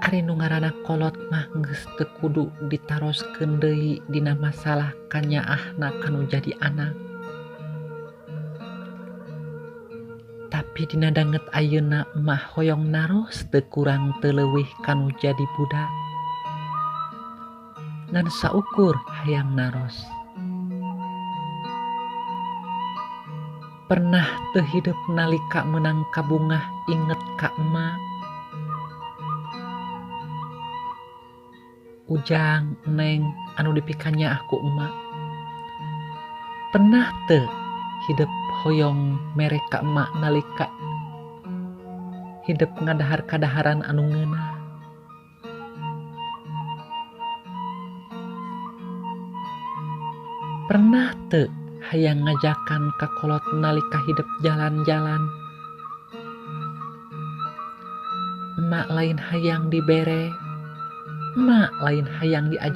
Ari nu ngaranna kolot mah geus teu kudu ditaroskeun deui dina masalah kanyaahna kanu jadi anak. Tapi dina danget ayeuna mah hoyong naros teu kurang teu leuwih kanu jadi budak. Ngan saukur hayang naros. Pernah teu hidup nalika meunang kabungah inget ka emak. Ujang, Neng anu dipikanyaah ku emak. Pernah teu hidup hoyong mere ka emak nalika hidup ngadahar kadaharan anu ngeunah. Pernah teu hayang ngajakan ka kolot nalika hidup jalan-jalan. Emak lain hayang dibere, emak lain hayang diajakan.